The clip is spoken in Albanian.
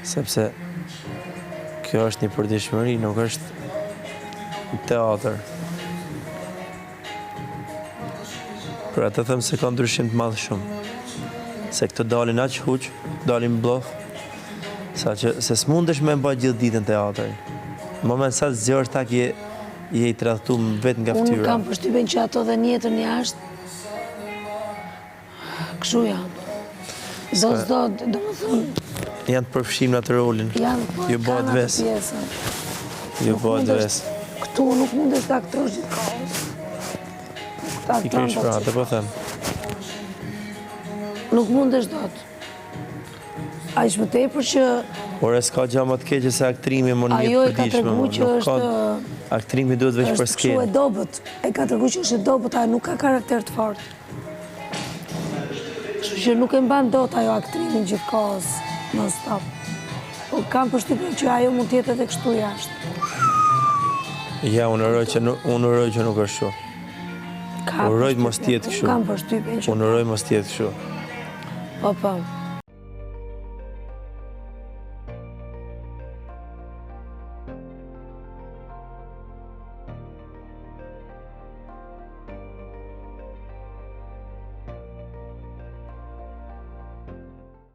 Sepse kjo është një përditshmëri, nuk është teatër. Për atë them se ka ndryshim të madh shumë. Se këto dalin aq huq, dalin bllof, sa që se s'mundesh me mbajt gjithë ditën teatrin. Në moment sa të zgjohesh tak je je i tradhtum vetë nga Unë fytyra. kam përshtypjen që ato dhe në jetën jashtë Kështu janë. Do s'do, domethënë... Janë të përfshirë në atë rolin. Janë, po, Ju bëhet ves. pjesën. Ju bëhet ves. Këtu nuk mundesh të aktrosh gjithë kohës. Nuk të aktron dot. Pra, të po them. Nuk mundesh dot. Aq më tepër që... Ore, s'ka gja më të keqe se aktrimi më në jetë Ajo e ka përditshme. tregu që është... Aktrimi duhet veç për Është kështu skenë. e dobët. E ka tregu që është e dobët, ajo nuk ka karakter të fortë. Kështu që nuk e mban dot ajo aktrimin gjithë kohës, non stop. Po kam përshtypjen që ajo mund të jetë edhe kështu jashtë. Ja, unë uroj që nuk, unë uroj që nuk është kështu. Ka Uroj mos të jetë kështu. Kam përshtypjen që Unë uroj mos të jetë kështu. Po, po.